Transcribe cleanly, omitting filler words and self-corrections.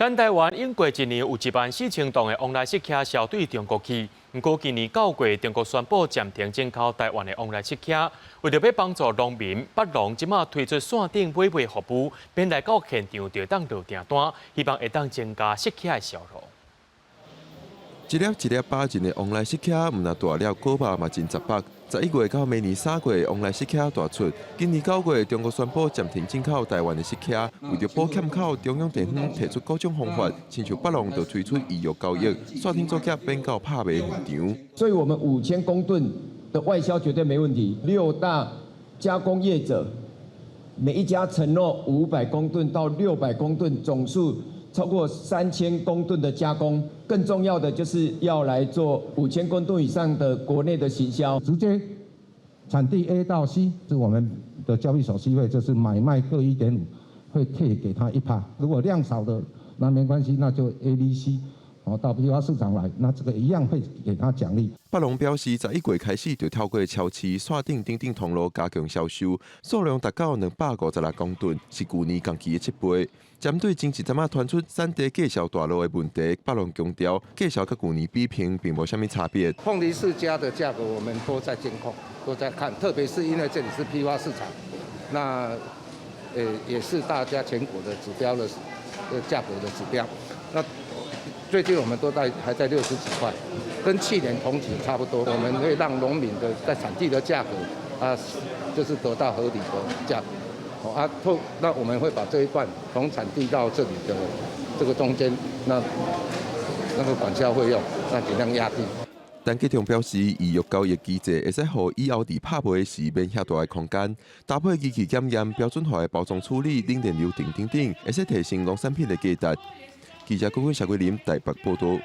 咱台灣應過一年有1萬4千噸的旺來釋茄銷對中國去，毋過今年9月，中國宣布暫停進口台灣的旺來釋茄，為著欲幫助農民，北農這馬推出線頂買賣服務，免來到現場就當落訂單，希望會當增加釋茄的銷路。一粒一粒飽潤的旺來釋茄，毋但大粒，果肉嘛真雜白。11月到明年3月，旺來釋茄大出。今年9月，中國宣布暫停進口台灣的釋茄，為著補欠口，中央地方提出各種方法，親像北農就推出預約交易，線頂作業免到拍賣現場。所以，我們5000公噸的外銷絕對沒問題。六大加工業者每一家承諾500公噸到600公噸，總數超過3000公噸的加工。更重要的就是要來做5000公噸以上的國內的行銷。直接產地 A 到 C，是我們的交易手續費，就是買賣各1.5，會退給他1趴。如果量少的，那沒關係，那就 A、B、C，哦到批發市場來，那這個一樣會給他獎勵。北農表示，11月開始就透過超市、線頂等等通路加強銷售，數量達到256公噸，是舊年同期的7倍。針對前一陣仔傳出產地價數大落的問題，北農強調，價數佮舊年比拼並無啥物差別。鳳梨釋迦的價格我們都在監控，都在看，特別是因為這裡是批發市場，那也是大家全國的指標的價格的指標。那最近我們都在還在60幾塊，跟去年同期差不多。我們會讓農民的在產地的價格啊，就是得到合理的價格。啊，透那我們會把這一段從產地到這裡的這個中間，那個管銷費用，那盡量壓低。陳吉仲表示，預約交易機制會使予以後佇拍賣時免遐大的空間，搭配機器檢驗、標準化的包裝處理、冷鏈流程等等，會使提升農產品的價值。記者郭坤、謝桂林台北報道。